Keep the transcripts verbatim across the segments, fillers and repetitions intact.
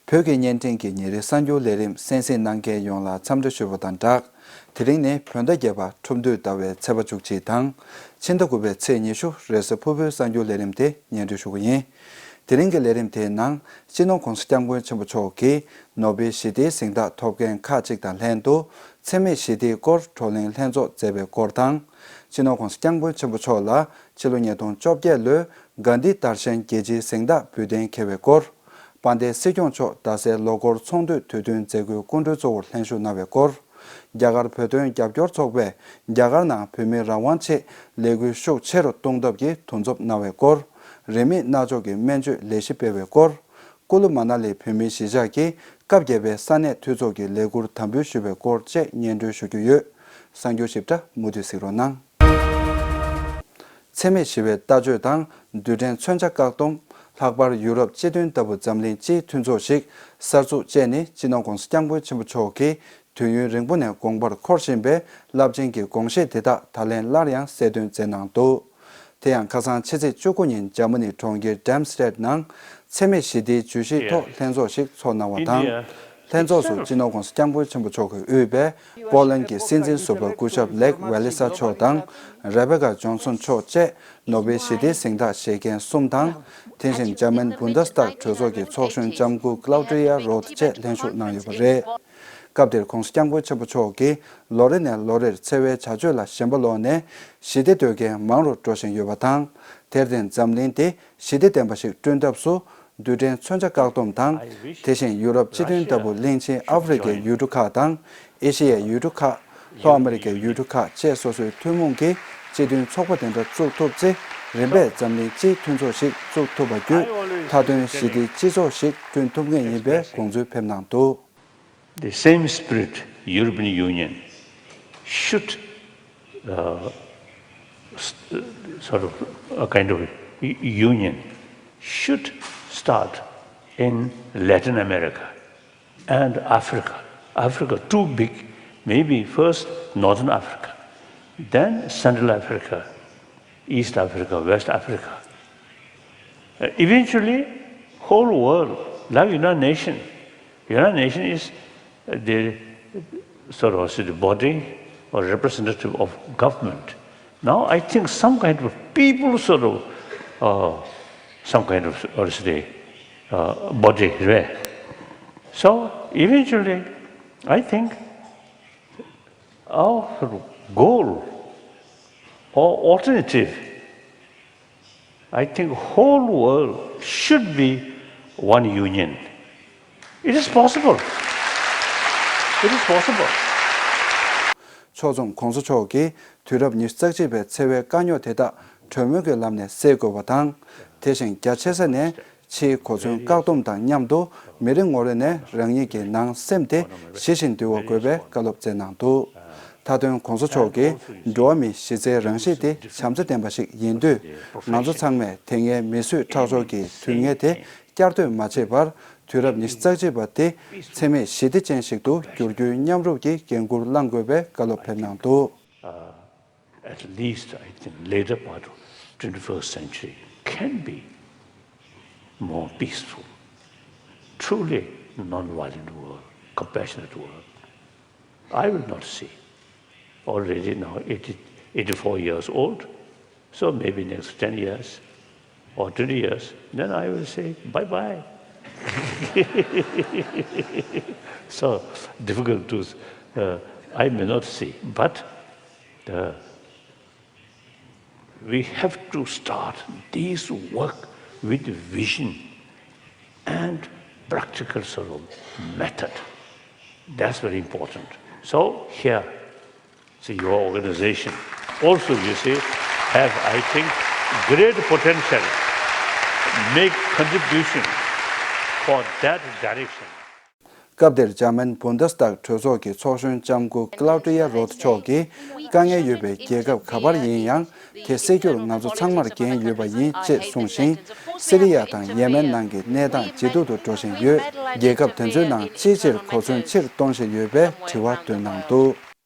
བོད་ཀྱི་བརྙན་འཕྲིན་གྱི་ཉིན་རེའི་གསར་འགྱུར་ལས་རིམ་གསན་གཟིགས་གནང་མཁན་ཡོངས་ལ་འཚམས་འདྲི་ཞུ་བ་དང་སྦྲགས། དེ་རིང་ནི་བོད་ཟླ་བརྒྱད་པ་ཁྲུམས་སྟོད་ཟླ་བའི་ཚེས་པ་བཅུ་གཅིག་དང་། ཕྱི་ཟླ་དགུ་པའི་ཚེས་ཉི་ཤུ་རེས་གཟའ་ཕུར་བུའི་གསར་འགྱུར་ལས་རིམ་དེ་སྙན་སྒྲོན་ཞུ་གི་ཡིན། དེ་རིང་གི་ལས་རིམ་དེའི་ནང་སྤྱི་ནོར་༸གོང་ས་༸སྐྱབས་མགོན་ཆེན་པོ་མཆོག་གིས་ནོ་བེལ་ཞི་བདེའི་གཟེངས་རྟགས་ཐོབ་མཁན་ཁག་ཅིག་དང་ལྷན་དུ་འཚེ་མེད་ཞི་བདེའི་སྐོར་བགྲོ་གླེང་ལྷན་ཚོགས་མཛད་པའི་སྐོར་དང་། སྤྱི་ནོར་༸གོང་ས་༸སྐྱབས་མགོན་ཆེན་པོ་མཆོག་ལ་ཕྱི་ལོ་ཉིས་སྟོང་བཅོ་བརྒྱད་ལོའི་གྷན་དྷི་དར་ཤན་རྒྱལ་སྤྱིའི་གཟེངས་རྟགས་འབུལ་གཏན་འཁེལ་བའི་སྐོར། དཔལ་ལྡན་སྲིད་སྐྱོང་མཆོག་རྡ་སའི་ལོ་འཁོར་ཚོང་འདུས་དུས་སྟོན་མཛད་སྒོའི་སྐུ་མགྲོན་གཙོ་བོར་ལྷན་ཞུགས་གནང་བའི་སྐོར། རྒྱ་གར་བོད་དོན་རྒྱབ་སྐྱོར་ཚོགས་པས་རྒྱ་གར་ནང་བོད་མིའི་རང་དབང་ཆེད་ལས་འགུལ་ཤུགས་ཆེ་རུ་གཏོང་ཐབས་ཀྱི་འདུ་འཛོམས་གནང་བའི་སྐོར། རིན་མེད་རྣ་མཆོག་གི་སྨན་བཅོས་ལས་གཞི་སྤེལ་བའི་སྐོར། ཀུ་ལུ་མ་ན་ལི་བོད་མིའི་གཞིས་ཆགས་ཀྱིས་སྐབས་བརྒྱད་པའི་ས་གནས་འཐུས་ཚོགས་ཀྱི་ལས་འཁུར་དམ་འབུལ་ཞུས་པའི་སྐོར་བཅས་སྙན་སྒྲོན་ཞུ་རྒྱུ་ཡོད། གསར་འགྱུར་ཞིབ་ཕྲ་མུ་མཐུད་གཟིགས་རོགས་གནང་། འཚེ་མེད་ཞི་བའི་ལྟ་སྤྱོད་དང་རྡུལ་ཕྲན་མཚོན་ཆ་བཀག་སྡོམ། ལྷག་པར་ཡུ་རོབ་སྤྱི་མཐུན་ལྟ་བུ་འཛམ་གླིང་སྤྱིའི་མཐུན་ཚོགས་ཤིག་གསར་འཛུགས་བཅས་ནི་སྤྱི་ནོར་༸གོང་ས་༸སྐྱབས་མགོན་ཆེན་པོ་མཆོག་གིས་དུས་ཡུན་རིང་པོ་ནས་དགོངས་པར་འཁོར་བཞིན་པའི་རླབས་ཆེན་གྱི་དགོངས་བཞེད་དེ་དག་ད་ལན་སླར་ཡང་གསལ་སྟོན་མཛད་གནང་འདུག་དེ་ཡང་ཁ་སང་ཕྱི་ཚེས་བཅུ་དགུ་ཉིན་འཇར་མ་ནི་གྲོང་ཁྱེར་ཌརམ་སི་ཊེད་ནང་འཚེ་མེད་ཞི་བདེའི་བརྗོད་གཞིའི་ཐོག་ལྷན་ཚོགས་ཤིག་ཚོགས་གནང་བ་དང་། ལྷན་ཚོགས་སུ་སྤྱི་ནོར་༸གོང་ས་༸སྐྱབས་མགོན་ཆེན་པོ་མཆོག་གིས་དབུས་པའི་པོ་ལན་གྱི་སྲིད་འཛིན་ཟུར་པ་སྐུ་ཞབས་ལེག་ཝེ་ལི་ས་མཆོག་དང་། རེ་བེ་ཀ་ཇོན་སོན་མཆོག་བཅས་ནོ་བེལ་ཞི་བདེའི་གཟེངས་རྟགས་བཞེས་མཁན་གསུམ་དང་། དེ་བཞིན་འཇར་མན་བུན་དར་སི་ཏག་གྲོས་ཚོགས་ཀྱི་ཚོགས་གཞོན་ལྕམ་སྐུ་ཀླའུ་ཏྲི་ཡ་རོད་བཅས་ལྷན་ཞུགས་གནང་ཡོད་པ་རེད། སྐབས་དེར་༸གོང་ས་༸སྐྱབས་མགོན་ཆེན་པོ་མཆོག་གིས་ལོ་རེ་ནས་ལོ་རེར་འཚེ་བའི་བྱ་སྤྱོད་ལ་ཞེན་པ་ལོག་ནས་ཞི་བདེ་འདོད་མཁན་མང་རུ་འགྲོ་བཞིན་ཡོད་པ་དང་། དེར་བརྟེན་འཛམ་གླིང་འདི་ཞི་བདེ་ལྡན་པ་ཞིག་བསྐྲུན་ཐབས་སུ་རྡུལ་ཕྲན་མཚོན་ཆ་བཀག་སྡོམ་དང་། དེ་བཞིན་ཡུ་རོབ་སྤྱི་མཐུན་ལྟ་བུ་གླིང་ཆེན་ཨ་ཧྥེ་རི་ཁའི་ཡུལ་གྲུ་ཁག་དང་། ཨེ་ཤེ་ཡའི་ཡུལ་གྲུ་ཁག་ལྷོ་ཨ་མེ་རི་ཁའི་ཡུལ་གྲུ་ཁག་བཅས་སོ་སོའི་ཐུན་མོང་གི་སྤྱི་མཐུན་ཚོགས་པ་དེ་འདྲ་བཙུགས་ཐུབ་ཚེ། རིམ་པས་འཛམ་གླིང་སྤྱིའི་མཐུན་ཚོགས་ཤིག་བཙུགས་ཐུབ་པ་བརྒྱུད། མཐའ་དོན་ཞི་བདེའི་སྤྱི་ཚོགས་ཤིག་བསྐྲུན་ཐུབ་ངེས་ཡིན་པའི་དགོངས་ཚུལ་ཕེབས་གནང་འདུག The same spirit, European Union should, uh, s- sort of a kind of u- union should start in Latin America and Africa. Africa too big, maybe first Northern Africa, then Central Africa, East Africa, West Africa. Uh, eventually, whole world, like United Nations. United Nations is, uh, the sort of, say, the body or representative of government. Now, I think some kind of people sort of, uh, some kind of, or say, uh, body, right? So, eventually, I think our goal or alternative, I think whole world should be one union. It is possible. It is possible. ཕྱོགས་མཚུངས་༸གོང་ས་མཆོག་གིས་དུས་རབས་ཉི་ཤུ་རྩ་གཅིག་པའི་འཚེ་བའི་དཀའ་རྙོག་དེ་དག་གྲོས་མོལ་གྱི་ལམ་ནས་སེལ་དགོས་པ་དང་། དེ་བཞིན་རྒྱ་ཆེ་ས་ནས་ཕྱིའི་གོ་མཚོན་བཀག་སྡོམ་དང་མཉམ་དུ་མི་རེ་ངོ་རེ་ནས་རང་ཉིད་ཀྱི་ནང་སེམས་དེ་ཞི་ཞིང་དུལ་བ་དགོས་པའི་བཀའ་སློབ་སྩལ་གནང་འདུག་མཐའ་དོན་༸གོང་ས་མཆོག་གིས་འགྲོ་བ་མིའི་གཞི་རྩའི་རང་གཤིས་དེ་བྱམས་བརྩེ་ལྡན་པ་ཞིག་ཡིན་དུས། ང་ཚོ་ཚང་མས་དེ་སྔའི་མིས་བཟོས་ཁྲག་སྦྱོར་གྱི་དུས་ངན་དེ་བསྐྱར་ཟློས་མ་བྱེད་པར། དུས་རབས་ཉི་ཤུ་རྩ་གཅིག་པ་དེ་འཚེ་མེད་ཞི་བདེ་ཅན་ཞིག་ཏུ་འགྱུར་རྒྱུའི་མཉམ་རུབ་ཀྱི་འགན་འཁུར་བླང་དགོས་པའི་བཀའ་སློབ་ཕེབས་གནང་འདུག At least, I think, later part of twenty-first century can be more peaceful, truly non-violent world, compassionate world. I will not see. Already now eighty, eighty-four years old, so maybe next ten years or twenty years, then I will say bye-bye. So difficult to, uh, I may not see, but, uh, we have to start this work with vision and practical sort of method. That's very important. So here, see, your organization also, you see, have, I think, great potential, make contribution for that direction. སྐབས་དེར་འཇར་མན་བུན་དར་སི་ཏག་གྲོས་ཚོགས་ཀྱི་ཚོགས་གཞོན་ལྕམ་སྐུ་ཀླའུ་ཏྲི་ཡ་རོད་མཆོག་གིས། དཀའ་ངལ་ཡོད་པའི་རྒྱལ་ཁབ་ག་པར་ཡིན་ཡང་། དེ་སེལ་རྒྱུར་ང་ཚོ་ཚང་མར་འགན་ཡོད་པ་ཡིན་ཅེས་གསུངས་ཤིང་། སི་རི་ཡ་དང་ཡེ་མེན་ནང་གི་གནས་སྟངས་ཇེ་སྡུག་ཏུ་འགྲོ་བཞིན་ཡོད། རྒྱལ་ཁབ་དེ་ཚོའི་ནང་ཅིའི་ཕྱིར་གོ་མཚོན་ཕྱིར་གཏོང་བཞིན་ཡོད་པའི་དྲི་བ་བཏོན་གནང་འདུག་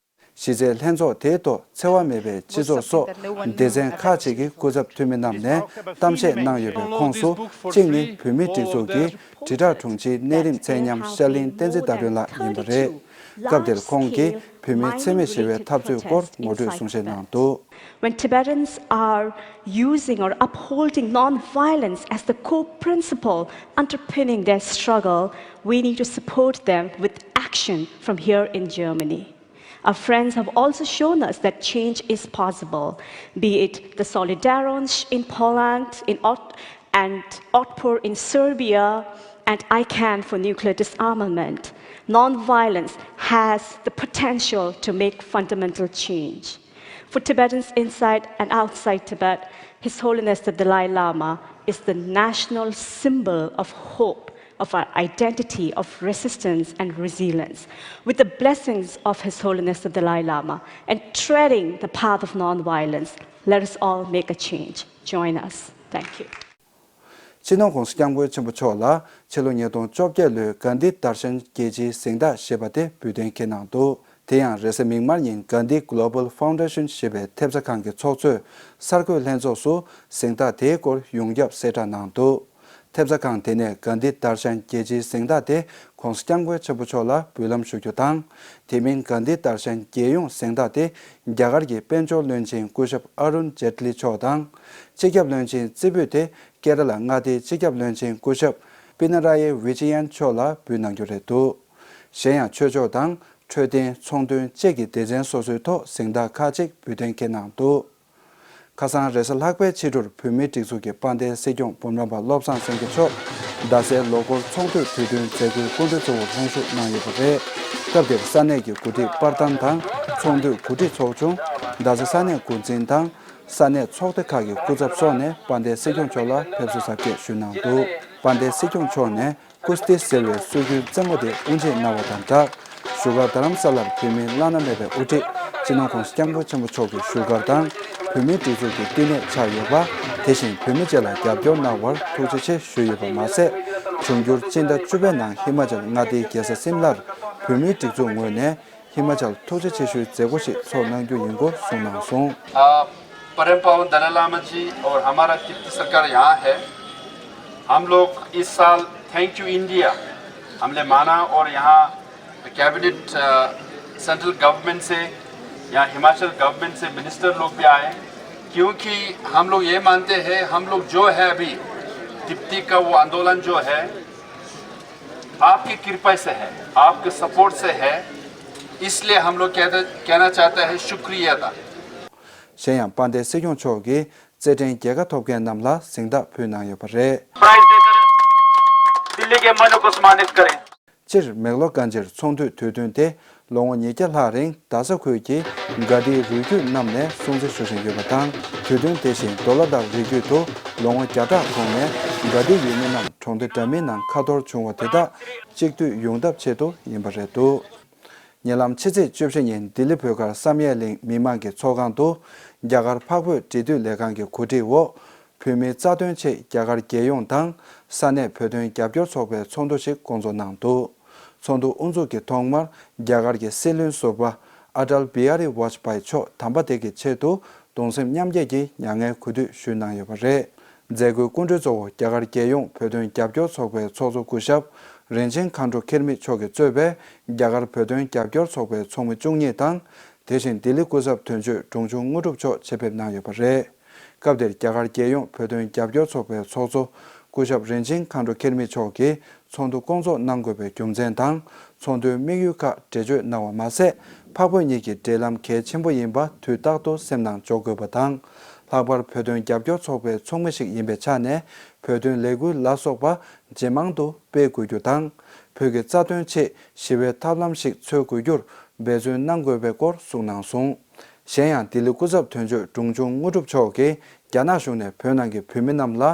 གཞི་རྩའི་ལྷན་ཚོགས་དེའི་ཐོག་འཚེ་བ་མེད་པའི་སྤྱི་ཚོགས་སོགས་སྡེ་ཚན་ཁག་ཅིག་གི་སྐུ་ཚབ་འཐུས་མི་རྣམས་ནས་གཏམ་བཤད་གནང་ཡོད་པའི་ཁོངས་སུ། གཅིག་ནི་བོད་མིའི་སྒྲིག་འཛུགས་ཀྱི་དྲིལ་བསྒྲགས་དྲུང་ཆེའི་གནས་རིམ་ཚད་མཉམ་ཤར་གླིང་བསྟན་འཛིན་ཟླ་སྒྲོན་ལགས་ཡིན་པ་རེད། སྐབས་དེར་ཁོང་གིས་བོད་མིའི་འཚེ་མེད་ཞི་བའི་འཐབ་རྩོད་སྐོར་ངོ་སྤྲོད་གསུང་བཤད་གནང་འདུག། When Tibetans are using or upholding non-violence as the core principle underpinning their struggle, we need to support them with action from here in Germany. Our friends have also shown us that change is possible, be it the Solidarność in Poland, in Ot- and Otpor in Serbia, and ICANN for nuclear disarmament. Non-violence has the potential to make fundamental change. For Tibetans inside and outside Tibet, His Holiness the Dalai Lama is the national symbol of hope, of our identity, of resistance and resilience. With the blessings of His Holiness the Dalai Lama and treading the path of non-violence, let us all make a change. Join us. Thank you. སྤྱི་ནོར་༸གོང་ས་༸སྐྱབས་མགོན་ཆེན་པོ་མཆོག་ལ་ཕྱི་ལོ་ཉིས་སྟོང་བཅོ་བརྒྱད་ལོའི་གྷན་དྷི་དར་ཤན་རྒྱལ་སྤྱིའི་གཟེངས་རྟགས་ཞེས་པ་དེ་འབུལ་གཏན་འཁེལ་གནང་འདུག། དེ་ཡང་རེས་གཟའ་མིག་དམར་ཉིན་གྷན་དྷི་Global Foundation ཞེས་པའི་ཐེབས་རྩ་ཁང་གི་ཚོགས་གཙོས་གསར་འགོད་ལྷན་ཚོགས་སུ་གཟེངས་རྟགས་དེའི་སྐོར་ཡོངས་ཁྱབ་གསལ་བསྒྲགས་གནང་འདུག། ཐེབས་རྩ་ཁང་དེ་ནས་གྷན་དྷི་དར་ཤན་རྒྱལ་སྤྱིའི་གཟེངས་རྟགས་དེ་༸གོང་ས་༸སྐྱབས་མགོན་ཆེན་པོ་མཆོག་ལ་འབུལ་ལམ་ཞུ་རྒྱུ་དང་། དེ་མིན་གྷན་དྷི་དར་ཤན་རྒྱལ་ཡོངས་གཟེངས་རྟགས་དེ་རྒྱ་གར་གྱི་དཔལ་འབྱོར་བློན་ཆེན་སྐུ་ཞབས་ཨ་རུན་ཇེ་ཏི་ལི་མཆོག་དང་། སྤྱི་ཁྱབ་བློན་ཆེན་རྩེ་ཕུད་དེ་ཀེ་ར་ལ་མངའ་སྡེའི་སྤྱི་ཁྱབ་བློན་ཆེན་སྐུ་ཞབས་པི་ན་ར་ཡེ་ཝི་ཇི་ཡན་མཆོག་ལ་འབུལ་གནང་རྒྱུ་རེད་འདུག། གཞན་ཡང་ཆོས་ཕྱོགས་དང་འཕྲོད་བསྟེན་ཚོང་དོན་བཅས་ཀྱི་སྡེ་ཚན་སོ་སོའི་ཐོག་གཟེངས་རྟགས་ཁག་ཅིག་འབུལ་གཏན་འཁེལ་གནང་འདུག། ཁ་སང་རེས་གཟའ་ལྷག་པའི་ཕྱི་དྲོར་བོད་མིའི་སྒྲིག་འཛུགས་ཀྱི་དཔལ་ལྡན་སྲིད་སྐྱོང་སྤོམ་རམ་པ་བློ་བཟང་སེང་གེ་མཆོག་རྡ་སའི་ལོ་འཁོར་ཚོགས་འདུའི་དུས་སྟོན་མཛད་སྒོའི་སྐུ་མགྲོན་གཙོ་བོར་ལྷན་ཞུགས་གནང་ཡོད་པ་རེད། སྐབས་དེར་ས་གནས་ཀྱི་འགོ་ཁྲིད་པར་ཐང་དང་ཚོགས་འདུའི་གོ་སྒྲིག་ཚོགས་ཆུང་། རྡ་ས་ས་གནས་འགོ་འཛིན་དང་ས་གནས་ཚོགས་སྡེ་ཁག་གི་སྐུ་ཚབ་སོགས་ནས་དཔལ་ལྡན་སྲིད་སྐྱོང་མཆོག་ལ་ཕེབས་བསུ་གཟབ་རྒྱས་ཞུས་གནང་འདུག། དཔལ་ལྡན་སྲིད་སྐྱོང་མཆོག་ནས་ཀུ་སྟི་ཟེར་བའི་སྲོལ་རྒྱུན་རྩེད་མོ་དེ་དབུ་འབྱེད་གནང་བ་དང་སྦྲགས། བཞུགས་སྒར་རྡ་རམ་ས་ལར་བོད་མིའི་བླ་ན་མེད་པའི་དབུ་ཁྲིད་སྤྱི་ནོར་༸གོང་ས་༸སྐྱབས་མགོན་ཆེན་པོ་མཆོག་གི་བཞུགས་སྒར་དང་། བོད་མིའི་སྒྲིག་འཛུགས་ཀྱི་བསྟི་གནས་ཆགས་ཡོད་པ། དེ་བཞིན་བོད་མི་བཅས་ལ་རྒྱབ་སྐྱོར་གནང་བར་ཐུགས་རྗེ་ཆེ་ཞུས་ཡོད་པ་མ་ཟད། འབྱུང་འགྱུར་སྤྱི་ཟླ་བཅུ་པའི་ནང་ཧི་མ་ཅལ་མངའ་སྡེའི་རྒྱལ་ས་སིམ་ལར་བོད་མིའི་སྒྲིག་འཛུགས་ངོས་ནས་ཧི་མ་ཅལ་ཐུགས་རྗེ་ཆེ་ཞུའི་མཛད་སྒོ་ཞིག་ཚོགས་གནང་རྒྱུ་ཡིན་སྐོར་གསུངས་གནང་སོང་། परम पावन दलाई लामा जी और हमारा तिब्बती सरकार यहाँ है। हम लोग इस साल थैंक यू इंडिया हमने माना और यहाँ कैबिनेट, अ, सेंट्रल गवर्नमेंट से या हिमाचल गवर्नमेंट से मिनिस्टर लोग भी आए, क्योंकि हम लोग ये मानते हैं, हम लोग जो है अभी तिब्बती का वो आंदोलन जो है, आपकी कृपा से है, आपके सपोर्ट से है, इसलिए हम लोग कहते, कहना चाहते हैं शुक्रिया अदा। གཞན་ཡང་དཔལ་ལྡན་སྲིད་སྐྱོང་མཆོག་གིས་རྩེད་འགྲན་རྒྱལ་ཁ་ཐོབ་མཁན་རྣམས་ལ་གཟེངས་རྟགས་ཕུལ་གནང་ཡོད་པ་རེད། प्राइज देकर दिल्ली के मनु को सम्मानित करें। སྤྱིར་མེག་ལོར་གན་ཇིར་ཚོགས་འདུའི་དུས་སྟོན་དེ་ལོ་ངོ་ཉིས་བརྒྱ་ལྷག་རིང་རྡ་ས་ཁུལ་གྱི་དགའ་བདེའི་རུས་རྒྱུད་རྣམས་ནས་སྲུང་བརྩི་ཞུ་བཞིན་ཡོད་པ་དང་། དུས་སྟོན་དེ་བཞིན་མདོ་ལ་དང་རི་རྒྱུད་དུ་ལོ་ངོ་བརྒྱ་ཕྲག་གོང་ནས་དགའ་བདེ་ཡུལ་མི་རྣམས་གྲོང་སྡེ་འདྲ་མིན་ནང་ཁ་འཐོར་བྱུང་བ་དེ་དག་གཅིག་སྡུད་ཡོང་ཐབས་ཆེད་དུ་ཡིན་པ་རེད་འདུག། ཉེ་ལམ་ཕྱི་ཚེས་བཅུ་བཞི་ཉིན་ལྡི་ལི་བོད་སྒར་བསམ་ཡས་གླིང་མི་མང་གི་ཚོགས་ཁང་དུ་རྒྱ་གར་འཕགས་བོད་འབྲེལ་མཐུད་ལས་ཁང་གི་གོ་སྒྲིག་འོག་བོད་མིའི་རྩ་དོན་ཆེད་རྒྱ་གར་རྒྱལ་ཡོངས་དང་ས་གནས་བོད་དོན་རྒྱབ་སྐྱོར་ཚོགས་པའི་ཚོགས་འདུ་ཞིག་བསྐོང་ཚོགས་གནང་འདུག། ཚོགས་འདུ་དབུ་འཛུགས་ཀྱི་ཐོག་མར་རྒྱ་གར་གྱི་སྲིད་བློན་ཟུར་པ་ཨ་ཏལ་བི་ཧ་རི་ཝཱཇ་པཱི་མཆོག་དམ་པ་དེ་གི་ཆེད་དུ་གདུང་སེམས་མཉམ་སྐྱེད་ཀྱི་མྱ་ངན་གུས་འདུད་ཞུས་གནང་ཡོད་པ་རེད། མཛད་སྒོའི་སྐུ་མགྲོན་གཙོ་བོ་རྒྱ་གར་རྒྱལ་ཡོངས་བོད་དོན་རྒྱབ་སྐྱོར་ཚོགས་པའི་ཚོགས་གཙོ་སྐུ་ཞབས་རིན་ཆེན་མཁའ་འགྲོ་ཁེར་མི་མཆོག་གིས་གཙོས་པའི་རྒྱ་གར་བོད་དོན་རྒྱབ་སྐྱོར་ཚོགས་པའི་ཚོགས་མི་བཅུ་གཉིས་དང་། དེ་བཞིན་ལྡི་ལི་སྐུ་ཚབ་དོན་གཅོད་འབྲོང་ཆུང་དངོས་གྲུབ་མཆོག་ཆེད་ཕེབས་གནང་ཡོད་པ་རེད། སྐབས་དེར་རྒྱ་གར་རྒྱལ་ཡོངས་བོད་དོན་རྒྱབ་སྐྱོར་ཚོགས་པའི་ཚོགས་གཙོ་སྐུ་ཞབས་རིན་ཆེན་མཁའ་འགྲོ་ཁེར་མི་མཆོག་གིས་ཚོགས་འདུ་བསྐོང་ཚོགས་གནང་དགོས་པའི་རྒྱུ་མཚན་དང་། ཚོགས་འདུའི་དམིགས་ཡུལ་ཁག་འགྲེལ་བརྗོད་གནང་བ་མ་ཟད། འཕགས་བོད་གཉིས་ཀྱི་འབྲེལ་ལམ་གལ་ཆེན་པོ་ཡིན་པ་དུས་རྟག་ཏུ་སེམས་ནང་འཇོག་དགོས་པ་དང་། ལྷག་པར་བོད་དོན་རྒྱབ་སྐྱོར་ཚོགས་པའི་ཚོགས་མི་ཞིག་ཡིན་པའི་ཆ་ནས། བོད་དོན་ལས་འགུལ་ལ་སོགས་པ་ཇེ་མང་དུ་སྤེལ་དགོས་རྒྱུ་དང་། བོད་ཀྱི་རྩ་དོན་ཆེད་ཞི་བའི་ཐབས་ལམ་ཞིག་འཚོལ་དགོས་རྒྱུར་འབད་བརྩོན་གནང་དགོས་པའི་སྐོར་གསུངས་གནང་སོང་། གཞན་ཡང་ལྡི་ལི་སྐུ་ཚབ་དོན་གཅོད་འབྲོང་ཆུང་དངོས་གྲུབ་མཆོག་གིས་རྒྱ་ནག་གཞུང་ནས་བོད་ནང་གི་བོད་མི་རྣམས་ལ་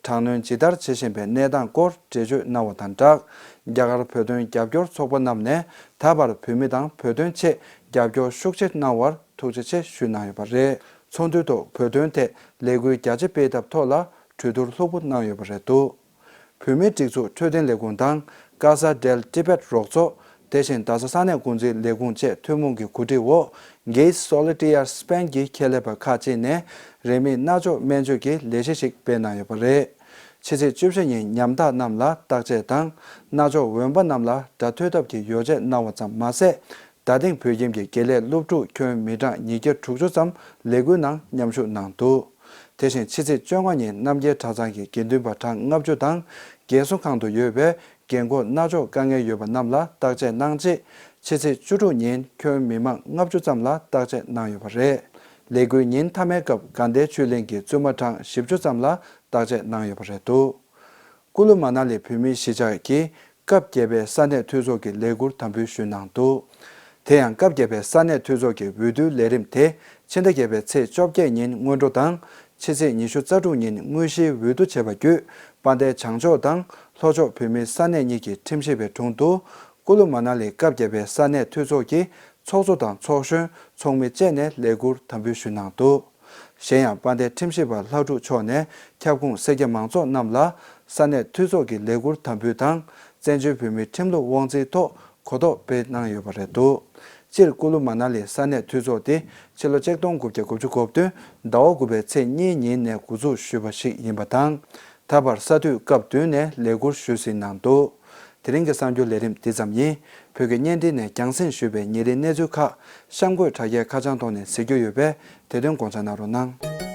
དྲག་གནོན་ཇི་ལྟར་བྱེད་བཞིན་པའི་གནས་སྟངས་སྐོར་འགྲེལ་བརྗོད་གནང་བ་དང་སྦྲགས། རྒྱ་གར་བོད་དོན་རྒྱབ་སྐྱོར་ཚོགས་པ་རྣམས་ནས་ད་བར་བོད་མི་དང་བོད་དོན་ཆེད་རྒྱབ་སྐྱོར་ཤུགས་ཆེ་གནང་བར་ཐུགས་རྗེ་ཆེ་ཞུས་གནང་ཡོད་པ་རེད། ཚོགས་འདུའི་ཐོག་བོད་དོན་ཐད་ལས་འགུལ་རྒྱ་ཆེ་སྤེལ་ཐབས་ཐོག་ལ་གྲོས་བསྡུར་ལྷུག་པོ་གནང་ཡོད་པ་རེད་འདུག། བོད་མིའི་སྒྲིག་འཛུགས་འཕྲོད་བསྟེན་ལས་ཁུངས་དང་ཀ་ས་ཌེལ་ཏི་བེད་རོགས་ཚོགས། དེ་བཞིན་རྡ་ས་ས་གནས་འགོ་འཛིན་ལས་ཁུངས་བཅས་ཐུན་མོང་གི་གོ་སྒྲིག་འོག་Gates Solitaire Span གྱི་ཁྱད་ལས་པ་ཁག་ཅིག་ནས་རིན་མེད་སྣ་ཚོགས་སྨན་བཅོས་ཀྱི་ལས་གཞི་ཞིག་སྤེལ་གནང་ཡོད་པ་རེད། ཕྱི་ཚེས་བཅུ་བཞི་ཉིན་ཉམ་ཐག་རྣམས་ལ་བརྟག་དཔྱད་དང་། སྣ་ཚོགས་འོན་པ་རྣམས་ལ་སྒྲ་ཐོས་ཐབས་ཀྱི་ཡོ་བྱད་གནང་བ་ཙམ་མ་ཟད། རྡ་སྟེང་བོད་ཁྱིམ་གྱི་དགེ་ལས་སློབ་ཕྲུག་ཁྱོན་མི་གྲངས་ཉིས་བརྒྱ་དྲུག་ཅུ་ཙམ་ལས་འགུལ་ནང་མཉམ་ཞུགས་གནང་འདུག་དེ་བཞིན་ཕྱི་ཚེས་བཅོ་ལྔ་ཉིན་རྣམ་རྒྱལ་གྲྭ་ཚང་གི་དགེ་འདུན་པ་གྲངས་ལྔ་བཅུ་དང་། རྒན་གསོ་ཁང་དུ་ཡོད་པའི་རྒན་འཁོགས་སྣ་ཚོགས་དཀའ་ངལ་ཡོད་པ་རྣམས་ལ་བརྟག་དཔྱད་གནང་རྗེས། ཕྱི་ཚེས་བཅུ་དྲུག་ཉིན་ཁྱོན་མི་མང་ལྔ་བཅུ་ཙམ་ལ་བརྟག་དཔྱད་གནང་ཡོད་པ་རེད། ལས་འགུལ་ཉིན་མཐའ་མའི་སྐབས་དགའ་ལྡན་ཆོས་གླིང་གི་བཙུན་མ་གྲངས་བཞི་བཅུ་ཙམ་ལ་བརྟག་དཔྱད་གནང་ཡོད་པ་རེད་འདུག་ཀུ་ལུ་མ་ན་ལི་བོད་མིའི་གཞིས་ཆགས་ཀྱི་སྐབས་བརྒྱད་པའི་ས་གནས་འཐུས་ཚོགས་ཀྱི་ལས་འཁུར་དམ་འབུལ་ཞུས་གནང་འདུག་དེ་ཡང་སྐབས་བརྒྱད་པའི་ས་གནས་འཐུས་ཚོགས་ཀྱི་འོས་བསྡུའི་ལས་རིམ་དེ་ཕྱི་ཟླ་བརྒྱད་པའི་ཚེས་བཅོ་བརྒྱད་ཉིན་སྔོན་འགྲོ་དང་། ཕྱི་ཚེས་ཉི་ཤུ་རྩ་དྲུག་ཉིན་དངོས་གཞིའི་འོས་བསྡུ་བྱས་པ་བརྒྱུད། དཔལ་ལྡན་བྱང་ཕྱོགས་དང་ལྷོ་ཕྱོགས་བོད་མིའི་ས་གནས་གཉིས་ཀྱི་ཁྲིམས་ཞིབ་པའི་དྲུང་དུ། ཀུ་ལུ་མ་ན་ལི་སྐབས་བརྒྱད་པའི་ས་གནས་འཐུས་ཚོགས་ཀྱི་ཚོགས་གཙོ་དང་ཚོགས་གཞོན། ཚོགས་མི་བཅས་ནས་ལས་འཁུར་དམ་འབུལ་ཞུས་གནང་འདུག་གཞན་ཡང་། དཔལ་ལྡན་ཁྲིམས་ཞིབ་པ་ལྷ་སྒྲུབ་མཆོག་ནས་ཁྱབ་ཁོངས་སེར་སྐྱ་མང་ཚོགས་རྣམས་ལ་ས་གནས་འཐུས་ཚོགས་ཀྱི་ལས་འཁུར་དམ་འབུལ་དང་། བཙན་བྱོལ་བོད་མིའི་ཁྲིམས་ལུགས་དབང་འཛིན་ཐོག་གོ་རྟོགས་སྤེལ་གནང་ཡོད་པ་རེད་འདུག་སྤྱིར་ཀུ་ལུ་མ་ན་ལི་ས་གནས་འཐུས་ཚོགས་དེ་ཕྱི་ལོ་ཆིག་སྟོང་དགུ་བརྒྱ་དགུ་བཅུ་གོ་བདུན་ཟླ་བ་དགུ་པའི་ཚེས་གཉིས་ཉིན་ནས་འགོ་འཛུགས་ཞུས་པ་ཞིག་ཡིན་པ་དང་། ད་བར་ས་དུས་སྐབས་བདུན་ནས་ལས་འཁུར་ཞུས་ཟིན་གནང་འདུག་དེ་རིང་གི་གསར་འགྱུར་ལས་རིམ་འདི་ཙམ་ཡིན། བོད་ཀྱི་བརྙན་འཕྲིན་ནས་རྒྱང་སྲིང་ཞུས་པའི་ཉིན་རེའི་གནས་ཚུལ་ཁག་གཤམ་འཁོད་དྲ་རྒྱའི་ཁ་བྱང་ཐོག་ནས་གཟིགས་རྒྱུ་ཡོད་པས། དེ་དོན་དགོངས་འཇགས་གནང་རོགས་གནང་།